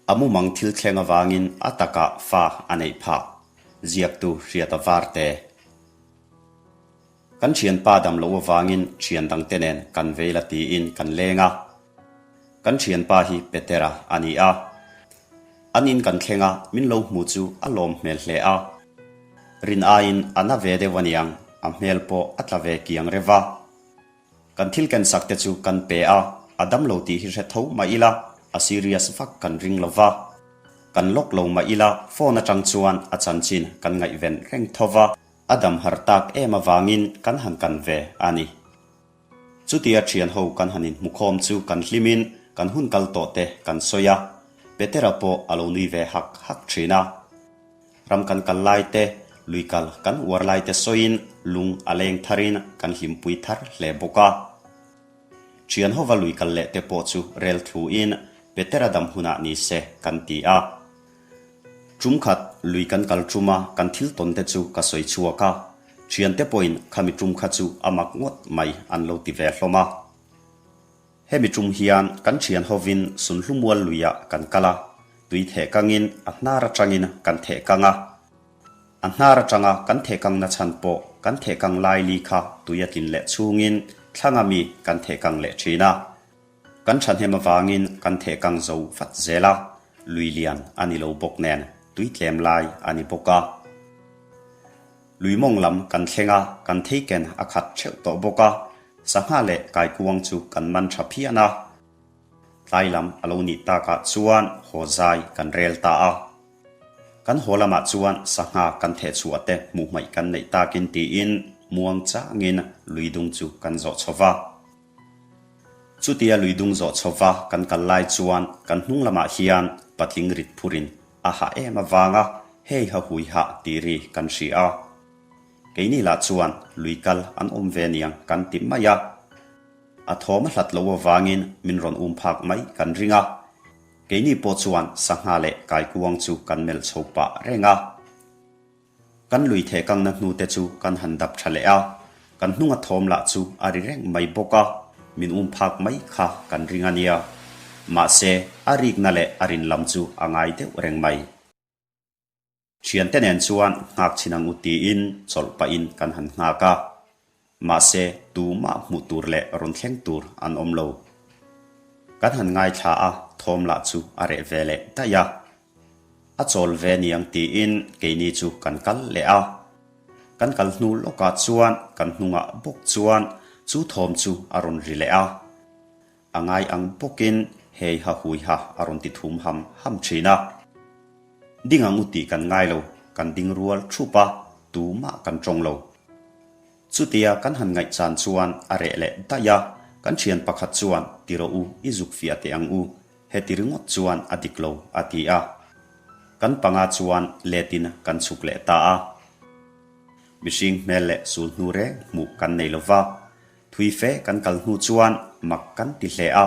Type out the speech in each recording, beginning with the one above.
A mumang thil thleng avangin a takah fa a neih phah, ziaktu Hriata Varte. Kan thianpa dam loh avangin thian dangte nen kan vei la tiin kan leng a. Kan thianpa hi Petera a ni a. An in kan thleng a, min lo hmu chu a lawm hmel hle a. Rin aiin a na ve deuh aniang, a hmel pawh a tla ve kiang reuh a. Kan thil ken sak te chu kan pe a, a dam lo tih hi hre tho mah ila, a serious vak kan ring lo va. Kan lawk lo mah ila, phone atang chuan a chanchin kan ngaihven reng tho va, a dam har tak em avangin kan han kan ve a ni. Chutia thian ho kan han inhmukhawm chu kan hlimin kan hun kal tawh te kan sawi a, Petera pawh a lo nui ve hak hak thin a. Ram kan kal lai te, lui kal kan uar lai te sawiin lung a leng tharin kan hlimpui thar hle bawk a. Thian hova lui kal leh te pawh chu rel thuin Petera dam hunah ni se kan ti a. Tum khat lui kan kal tuma kan thil tawn te chu ka sawi chhuak a, thiante pawhin khami tum kha chu a mak ngawt mai an lo ti ve hlawm a. Hemi tum hian kan thian hovin Sunhlumual luiah kan kal a, tui theh kangin a hnar atangin kan theh kang a. A hnar atanga kan theh kang na chhan pawh kan theh kang lai li kha tui a tlin leh chhungin thlanga mi kan theh kang leh thin a. Kan thahnem avangin kan theh kang zo vat zel a, lui lian a ni lo bawk nen tui tlem lai a ni bawk a. Lui mawng lam kan thleng a, kan theiken a khat theuh tawh bawk a, sangha leh kaikuang chu kan man tha phian a. Tlai lam a lo nih takah chuan haw zai kan rel ta a. Kan haw lamah chuan sangha kan theh chhuah te hmuh hmaih kan neih takin tiin muang changin lui dung chu kan zawh chho va. Chutia lui dung zawh chho va kan kal lai chuan kan hnung lamah hian patling rit phurin a hah em avanga hei ha hui hah tih ri kan hria a. Keini lah chuan lui kal an awm ve niang kan ti mai a. A thawm a hlat lo avangin min rawn um phak mai kan ring a. Keini pawh chuan sangha leh kaikuang chu kan melh chho pah reng a. Kan lui theh kangna hnu te chu kan han dap tha leh a, kan hnunga thawm lah chu a ri reng mai bawk a, min um phak mai kha kan ring a nia. Mahse, a rikna leh a rin lam chu a ngai deuh reng mai. Thiante nen chuan nghak chhin ang u tiin chawlh pahin kan han nghak a. Mahse, tumah hmuh tur leh rawn thleng tur an awm lo. Kan han ngaithla a, thawm lah chu a reh ve leh daih a. A chawl ve niang tiin keini chu kan kal leh a. Kan kal hnu lawkah chuan kan hnungah bawk chuan chu thawm chu a rawn ri leh a. A ngai ang bawkin hei ha hui ha a rawn ti thum ham ham thin a. Ding ang u tih kan ngai lo, kan ding rual thup a, tumah kan tawng lo. Chutia kan han ngaihchan chuan a reh leh daih a, kan thian pakhat chuan ti rawh u i zuk fiah teh ang u, heti ringawt chuan a dik lo a ti a. Kan panga chuan letin kan chhuk leh ta a. Mihring hmel leh sul hnu reng hmuh kan nei lo va, thui fe kan kal hnu chuan mak kan ti hle a.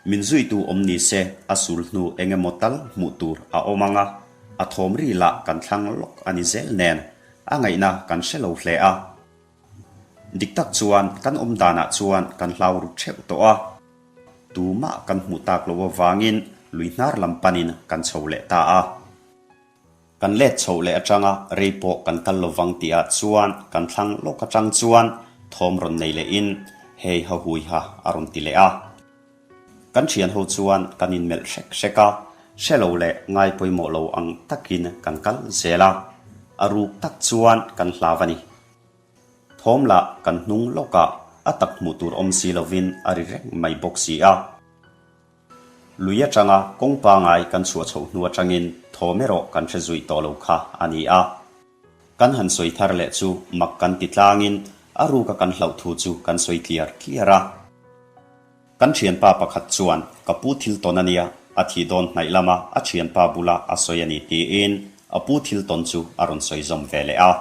Min zuitu awm ni se a sul hnu eng emaw tal hmuh tur a awm ang a, a thawm ri lah kan thlang lawk a ni zel nen a ngaihna kan hre lo hle a. Dik tak chuan kan awm danah chuan kan hlau ru theuh tawh a, tumah kan hmuh tak loh avangin lui hnar lam panin kan chho leh ta a. Kan let chhoh leh atanga rei pawh kan kal lovang tihah chuan kan thlang lawk atang chuan thawm rawn nei lehin hei ha hui ha a rawn ti leh a. Kan thian ho chuan kan inmelh hrek hrek a, hre lo leh ngai pawimawh lo ang takin kan kal zel a, a ruk tak chuan kan hlau a ni. Thawm lah kan hnung lawkah a tak hmuh tur awm si lovin a ri reng mai bawk si a. Lui atanga kawng pangai kan chhuah chhoh hnu atangin thawm erawh kan hre zui tawh lo kha a ni a. Kan han sawi thar leh chu mak kan ti tlangin a ruka kan hlauh thu chu kan sawi tliar tliar a. Kan thianpa pakhat chuan ka pu thil tawn a nia, a thih dawn hnaih lama a thianpa bula a sawi a ni tiin a pu thil tawn chu a rawn sawi zawm ve leh a.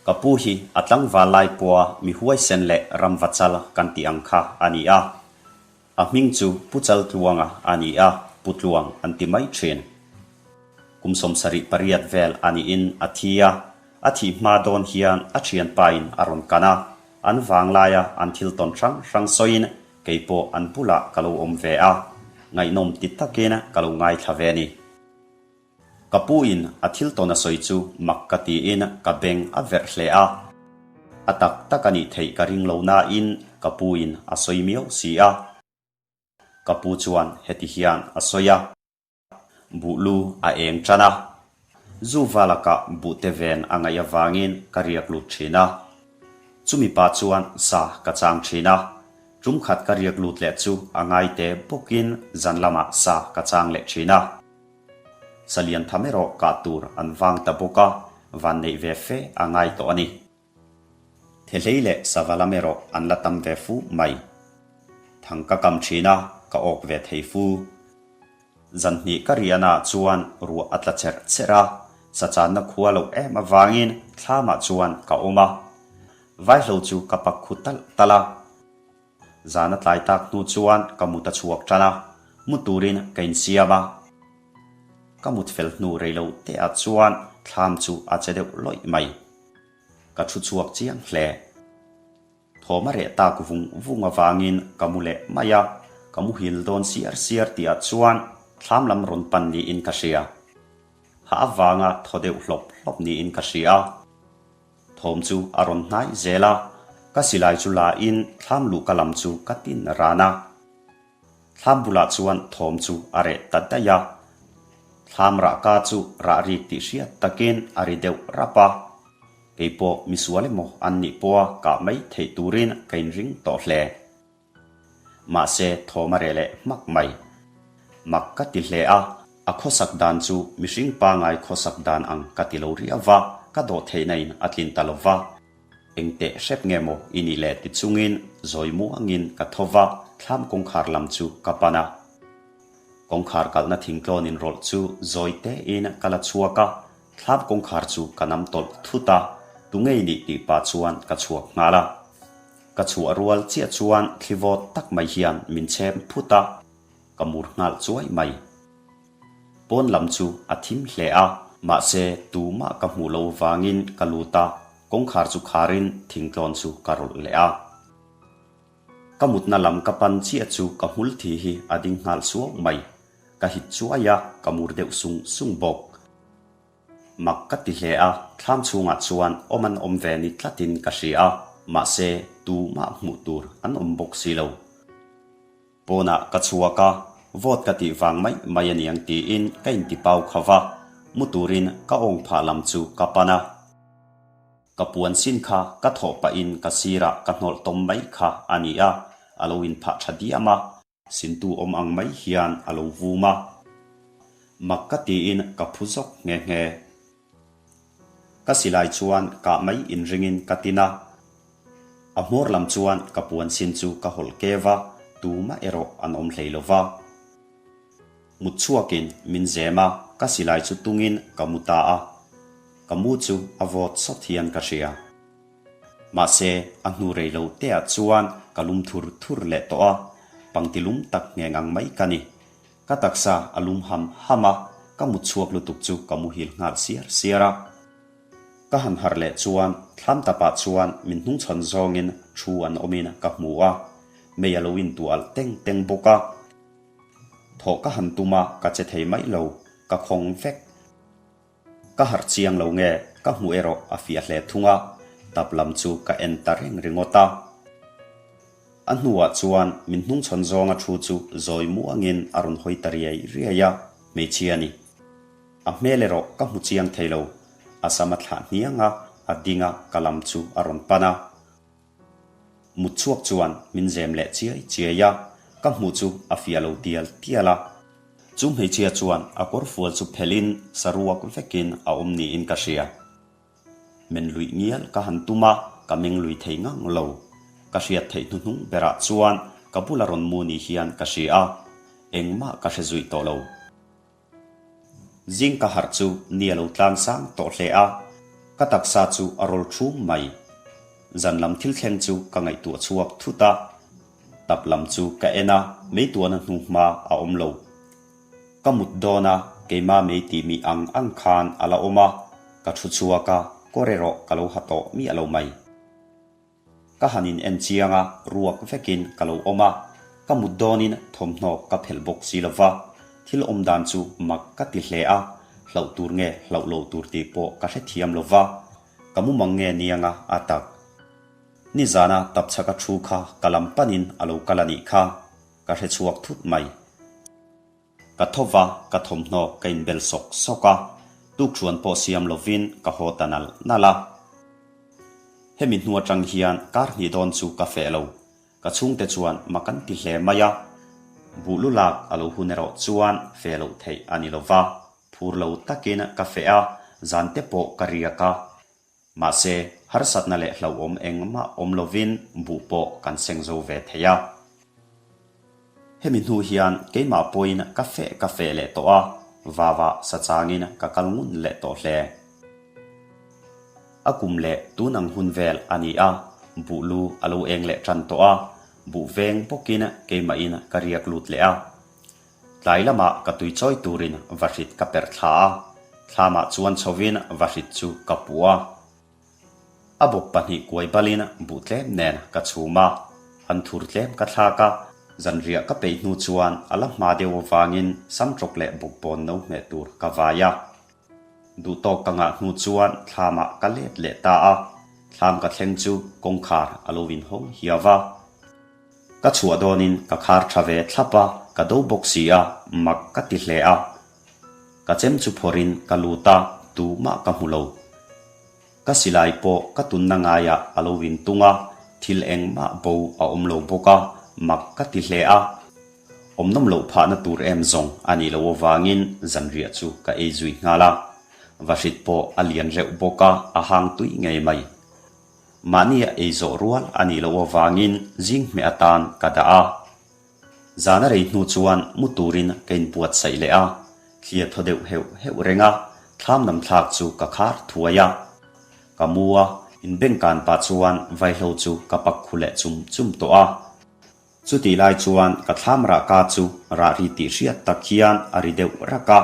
Ka pu hi a tlangval lai pawha mi huaisen leh ramvachal kan tih ang kha a ni a. A hming chu Pu Chaltluanga a ni a, Pu Tluang an ti mai thin. Kum 78 vel a niin a thi a, a thih hma dawn hian a thianpain a rawn kan a, an vanglaia an thil tawn hrang hrang sawiin keipawh an bulah ka lo awm ve a. Ngaihnawm ti takin ka lo ngaithla ve a ni. Ka pu in a thil tawn a sawi chu mak ka tiin ka beng a verh hle a. A tak tak a nih theih ka ring lo nain ka pu in a sawi miau si a. Ka pu chuan heti hian a sawi a. Buh lu a eng tan a. Zu va lakah buh te ven a ngaih avangin ka riak lut thin a. Chumi pah chuan sa ka chang thin a. Tum khat ka riak lut leh chu a ngai te bawkin zan lamah sa ka chang leh thin a. Sa lian tham erawh kah tur an vang ta bawk a, van neih ve fe a ngai tawh a ni. Thehlei leh sava lam erawh an la tam ve fu mai. Thang ka kam thin a, ka awk ve thei fu. Zan hnih ka riahnaah chuan ruah a tla cherh cherh a, sa channa khua loh em avangin thlamah chuan ka awm a. Vaihlo chu ka pak khu talh talh a. Zan a tlai tak hnu chuan ka mut a chhuak tan a, mu turin ka insiam a. Ka mut fel hnu rei lo te ah chuan thlam chu a che deuh lawih mai. Ka thu chhuak chiang hle. Thawm a reh tak vung vung avangin ka mu leh mai a, ka muhil dawn siar siar tih ah chuan thlam lam rawn pan niin ka hria. Hah avanga thaw deuh hlawp hlawp niin ka hria. Thawm chu a rawn hnai zel a, ka silai chu la in thlam luh ka lam chu ka tin ran a. Thlam bulah chuan thawm chu a reh ta daih a. Thlam rah ka chu rah rik tih hriat takin a ri deuh rap a. Keipawh misual emaw an nih pawha kah mai theih turin ka inring tawh hle. Mahse thawm a reh leh hmak mai. Mak ka ti hle a, a khawsak dan chu mihring pangai khawsak dan ang ka ti lo riau va, ka dawh theihna in a tlin ta lo va. Eng teh hrep nge maw i nih le ti chungin zawi muangin ka tho va, thlam kawngkhar lam chu ka pan a. Kawngkhar kalhna thingtlawn in rawlh chu zawi tein ka la chhuak a, thlam kawngkhar chu ka nam tawlh thut a, tu ngei nih tih pah chuan ka chhuak nghal a. Ka chhuah rual chiah chuan thli vawt tak mai hian min chhem phut a, ka mur nghal chuai mai. Pawn lam chu a thim hle a, mahse tumah ka hmuh lo vangin ka lut a, kawngkhar chu kharin thingtlawn chu ka rawlh leh a. Ka mutna lam ka pan chiah chu ka hmul thi hi a ding nghal suau mai. Ka hit chuai a, ka mur deuh sung sung bawk. Mak ka ti hle a, thlam chhungah chuan awm an awm ve ni tlatin ka hria a, mahse tumah hmuh tur an awm bawk si lo. Pawnah ka chhuak a, vawt ka tih vang mai mai a niang tiin ka intipau kho va, mu turin ka awng phah lam chu ka pan a. Ka puan sin kha ka thawh pahin ka sirah ka hnawlh tawm mai kha a ni a, a lo inphah tha diam a. Sintu awm ang mai hian a lo vum a, mak ka tiin ka phu zawk nghe nghe. Ka silai chuan kah mai inringin ka tin a, a hmawr lam chuan ka puan sin chu ka hawlh kev a, tumah erawh an awm hlei lo va. Mut chhuakin min zem a, ka silai chu tungin ka mu ta a, ka mu chu a vawt sawt hian ka hria. Mahse, a hnu rei lo te ah chuan ka lum thur thur leh tawh a, pangti lum tak ngheng ang mai ka ni. Ka taksa a lum ham ham a, ka mut chhuak lutuk chu ka muhil nghal siar siar a. Ka han harh leh chuan thlam tapah chuan min hnungchhawn zawngin thu an awmin ka hmu a, mei a lo intuah alh teng teng bawk a. Thawh ka han tum a, ka che thei mai lo, ka khawng vek. Ka harh chiang lo nge, ka hmuh erawh a fiah hle thung a, tap lam chu ka en ta reng ringawt a. A hnuah chuan min hnungchhawn zawnga thu chu zawi muangin a rawn hawi ta riai riai a, hmeichhia a ni. A hmel erawh ka hmu chiang thei lo, a sam a thlah hniang a, a ding a, ka lam chu a rawn pan a. Mut chhuak chuan min zem leh chiai chiai a, ka hmuh chu a fiah lo tial tial a. Chu hmeichhia chuan a kawrfual chu phelhin saruak vekin a awm niin ka hria. Men luih ngial ka han tum a, ka meng lui thei ngang lo. Ka hriat theih hnuhnung berah chuan ka bula rawn mu ni hian ka hria a, engmah ka hre zuih tawh lo. Zing ka harh chu ni a lo tlang sang tawh hle a, ka taksa chu a rawl thum mai. Zan lam thil thleng chu ka ngaihtuah chhuak thut a, tap lam chu ka en a, meituahna hnu hma a awm lo. Ka mut dawn a, keimah mei tih mi ang ang khan a la awm a, ka thu chhuak a, kawr erawh ka lo ha tawh miah lo mai. Ka han in en chiang a, ruak vekin ka lo awm a. Ka mut dawnin thawmhnaw ka phelh bawk si lo va, thil awm dan chu mak ka ti hle a, hlauh tur nge hlauh lo tur tih pawh ka hrethiam lo va, ka mumang nge nianga a tak. Nizana tapchhaka thu kha ka lam panin a lo kal a nih kha, ka hrechhuak thut mai. Ka tho va, ka thawmhnaw ka inbel sawk sawk a, tukṭhuan pawh siam lovin ka haw ta nalh nalh a. Hemi hnu aṭang hian kar hnih dawn chu ka feh lo. Ka chhungte chuan mak an ti hle mai a, buh lu lak a lo hun erawh chuan feh loh theih a ni lo va, phur lo takin ka feh a, zan te pawh ka riak a. Mahse, harsatna leh hlauhawm engmah awm lovin buh pawh kan seng zo ve thei a. Hemi hnu hian keimah pawhin ka feh ka feh leh tawh a, vava sa changin ka kal ngun leh tawh hle. A kum leh tun ang hun vel a ni a, buh lu a lo eng leh tan tawh a, buh veng bawkin keimahin ka riak lut leh a. Tlai lamah ka tui chawi turin vahrit ka perh thla a, thlamah chuan chhovin vahrit chu ka puh a. A bawp pahnih kuai balin buh tlem nen ka chhum a, an thur tlem ka thlak a, zanriah ka peih hnu chuan a la hma deuh avangin samṭawk leh bawkbawn no hmeh tur ka vai a. Duhtawk ka ngah hnu chuan thlamah ka let leh ta a, thlam ka thleng chu kawngkhar a lo inhawng hiau va. Ka chhuah dawnin ka khar tha ve thlap a, ka do bawk si a, mak ka ti hle a. Ka chem chu phawrhin ka lut a, tumah ka hmu lo. Ka silai pawh ka tunna ngaiah a lo intung a, thil engmah bo a awm lo bawk a, mak ka ti hle a. Awm nawm loh phahna tur em zawng a nih loh avangin zanriah chu ka ei zui nghal a. Vahrit pawh a lian reuh bawk a, a hang tui ngei mai. Mahnia ei zawh rual a nih loh avangin zing hmeh atan ka dah a. Zan a rei hnu chuan mu turin ka inbuatsaih leh a, thli a thaw deuh heuh heuh reng a, thlam lam thlak chu ka khar thuai a. Ka mu a, inbengkan pah chuan vaihlo chu ka pak khu leh chum chum tawh a. Chutih lai chuan ka thlam rahka chu rah ri tih hriat tak hian a ri deuh rak a,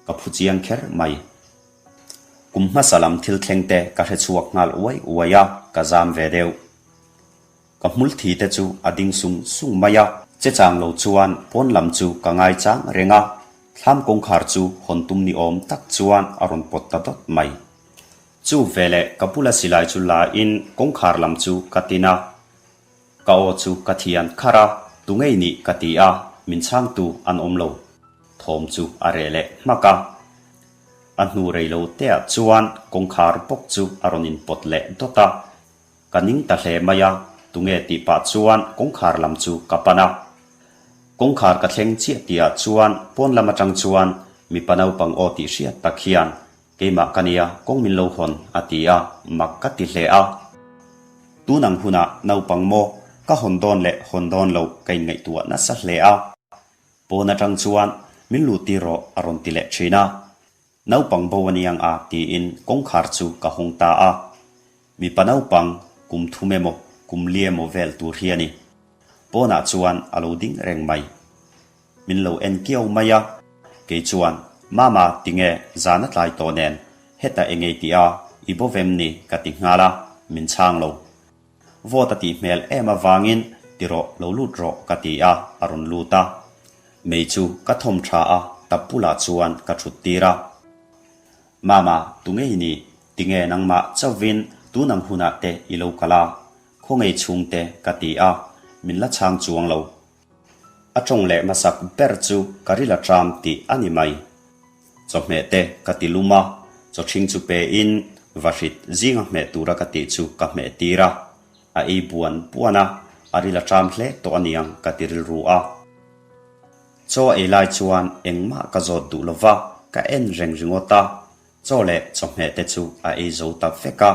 ka phu chiang kher mai. Kum hmasa lam thil thleng te ka hre chhuak nghal uai uai a, ka zam ve deuh. Ka hmul thi te chu a ding sung sung mai a, che chang lo chuan pawn lam chu ka ngai chang reng a, thlam kawngkhar chu hawn tum ni awm tak chuan a rawn pawt ta dawt mai. Chu veleh ka bula silai chu la in kawngkhar lam chu ka tin a, Ka aw chu ka thian kharh a, tu ngei nih ka ti a, min chhangtu an awm lo. Thawm chu a reh leh hmak a. A hnu rei lo teah chuan kawngkhar bawk chu a rawn inpawt leh dawt a. Ka ning ta hle mai a, tu nge tih pah chuan kawngkhar lam chu ka pan a. Kawngkhar ka thleng chiah tihah chuan pawn lam atang chuan mipa naupang aw tih hriat tak hian Keimah ka nia, kawng min lo hawn, a ti a, mak ka ti hle a. Tun ang hunah naupang maw, ka hawn dawn leh hawn dawn loh ka inngaihtuah nasa hle a. Pawn atang chuan min luh tir rawh a rawn ti leh thin a. Naupang bo a niang a tiin kawngkhar chu ka hawng ta a. Mipa naupang kum thum emaw kum li emaw vel tur hi a ni. Pawnah chuan a lo ding reng mai. Min lo en kiau mai a, kei chuan, Mama, tinge zan a tlai tawh nen, heta eng ei tih a, i bo vem ni? ka ti nghal a, min chhang lo. Vawt a tih hmel em avangin, Ti rawh, lo lut rawh, ka ti a, a rawn lut a. Mei chu ka thawm tha a, tap bulah chuan ka thut tir a. Mama, tunge i nih? Tinge nangmah chauhvin tun ang hunah te i lo kal a? Khawngei chhungte, ka ti a, min la chhang chuang lo. A tawng leh hmasak ber chu ka ril a tram tih a ni mai. Chawhmeh te ka ti lum a, chawthing chu pe in vahrit zinga hmeh tura ka tih chu ka hmeh tir a, a ei buan buan a, a ril a tram hle tawh a niang ka ti rilru a. Chaw ei lai chuan engmah ka zawt duh lova, ka en reng ringawt a, chaw leh chawhmeh te chu a ei zo ta vek a.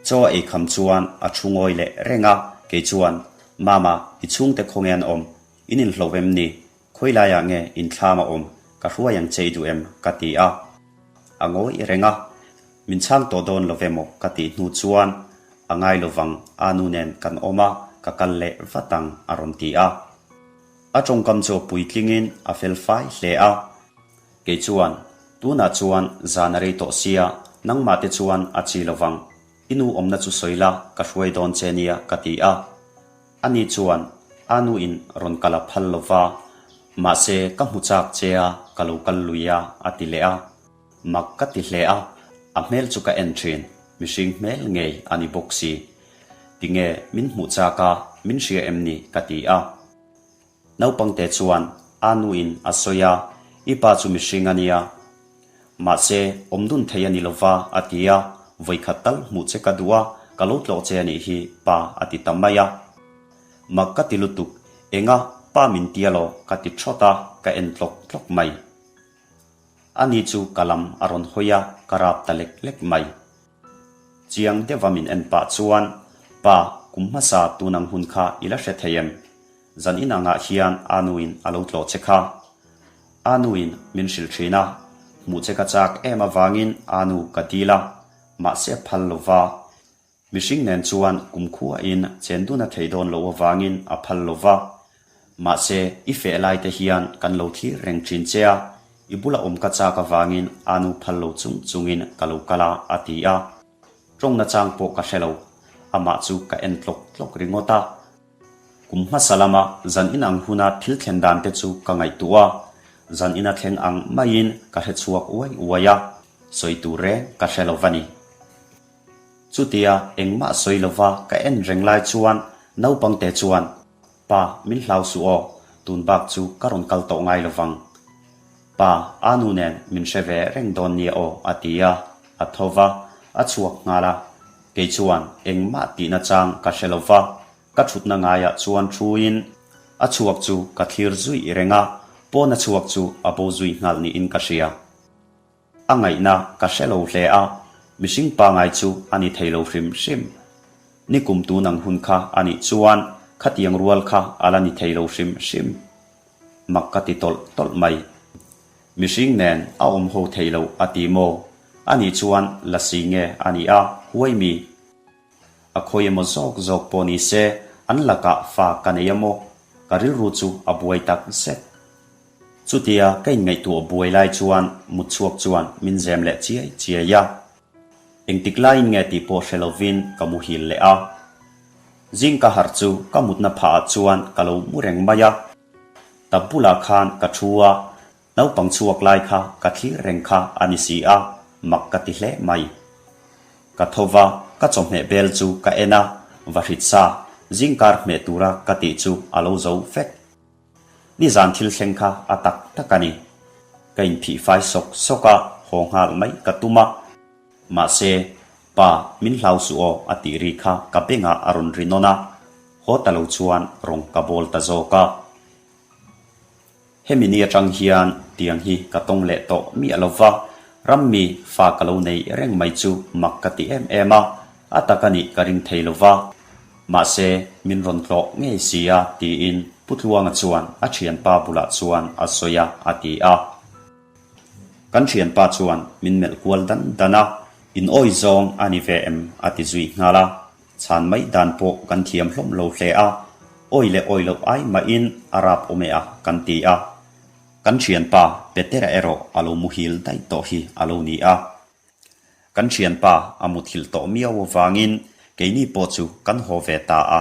Chaw a eikham chuan a thu ngawi leh reng a, kei chuan, Mama, i chhungte khawnge an awm? In inhlo em ni? Khawi laiah nge in thlam a awm? Ka hruai ang che i duh em? ka ti a. A ngawi reng a, Min chhang tawh dawn lo ve maw? ka tih hnu chuan, A ngai lovang, a nu nen kan awm a, ka kal leh vat ang, a rawn ti a. A tawngkam chu a puitlingin a fel fai hle a. Kei chuan, Tunah chuan zan a rei tawh sia, nangmah te chuan a chi lovang. I nu awmna chu sawi la, ka hruai dawn che nia, ka ti a. Ani chuan a nu in rawn kal a phal lo va, mahse ka hmu chak che a, ka lo kal lui a, a ti leh a. Mak ka ti hle a, a hmel chu ka en thin, mihring hmel ngei a ni bawk si. Tinge min hmuh chak a, min hria em ni? ka ti a. Naupangte chuan a nu in a sawi a, I pa chu mihring a nia. Mahse, awm dun thei a ni lo va, a ti a, vawikhat tal hmuh che ka duh a, ka lo tlawh che a nih hi, pa a ti ta mai a. Mak ka ti lutuk, enga, pa min tia law, ka ti thawt a, ka en tlawk tlawk mai. Ani chu ka lam a rawn hawi a, ka rap ta lek lek mai. Chiang deuha min en pah chuan, Pa, kum hmasa tun ang hun kha i la hre thei em? Zan in angah hian a nuin a lo tlawh che kha. A nuin min hrilh thin a, hmuh che ka chak em avangin a nu ka dil a, mahse a phal lo va. Mihring nen chuan kumkhuain chen dun a thei dawn loh avangin a phal lo va. Mahse, i feh lai te hian kan lo thlir reng thin che a, i bula awm ka chak avangin a nu phal lo chung chungin ka lo kal a, a ti a. Tawngna chang pawh ka hre lo, amah chu ka en tlawk tlawk ringawt a. Kum hmasa lama zan in ang huna thil thlen dan te chu ka ngaihtuah a, zan ina thleng ang maiin ka hre chhuak uai uai a, sawi tur reng ka hre lo va ni. Chutia engmah sawi lova ka en reng lai chuan naupangte chuan, Pa, min hlau suh aw, tun bak chu ka rawn kal tawh ngai lovang. Pa, a nu nen min hre ve reng dawn nia aw, a ti a, a tho va, a chhuak nghal a. Kei chuan engmah tihna chang ka hre lo va, ka thutna ngaiah chuan thuin a chhuak chu ka thlir zui reng a, pawna chhuak chu a bo zui nghal niin ka hria. A ngaihna ka hre lo hle a, mihring pangai chu a ni thei lo hrim hrim. Nikum tun ang hun kha a nih chuan khatiang rual kha a la ni thei lo hrim hrim. Mak ka ti tawlh tawlh mai. Mihring nen a awm ho thei lo a ti maw? A nih chuan lasi nge a nih a, huai mi? A khawi emaw zawk zawk pawh ni se, an lakah fa ka nei a maw? Ka rilru chu a buai tak zet. Chutia ka inngaihtuah buai lai chuan mutchhuak chuan min zem leh chiai chiai a. Engtik laiin nge tih pawh hre lovin ka muhil leh a. Zing ka harh chu ka mutna phahah chuan ka lo mu reng mai a. Tap bulah khan ka thu a, naupang chhuak lai kha ka thlir reng kha a ni si a, mak ka ti hle mai. Ka tho va, ka chawhmeh bel chu ka en a, va hrit sa, zingkar hmeh tura ka tih chu a lo zo vek. Nizan thil thleng kha a tak tak a ni. Ka inphih fai sawk sawk a, haw nghal mai ka tum a. Mahse, Pa, min hlau suh aw a tih ri kha ka bengah a rawn ri nawn a, haw ta lo chuan rawng ka bawl ta zawk a. Hemi ni atang hian tiang hi ka tawng leh tawh miah lo va, rammi fa ka lo nei reng mai chu mak ka ti em em a, a tak a nih ka ring thei lo va. Mahse, min rawn tlawh ngei si a tiin Pu Tluanga chuan a thianpa bulah chuan a sawi a, a ti a. Kan thianpa chuan min melh kual dan dan a, In awi zawng a ni ve em? a ti zui nghal a. Chhan mai dan pawh kan thiam hlawm lo hle a, awi leh awi loh ai mahin a rap awm e a kan ti a. Kan thianpa Petera erawh a lo muhil daih tawh hi a lo ni a. Kan thianpa a muthilh tawh miau avangin keini pawh chu kan haw ve ta a.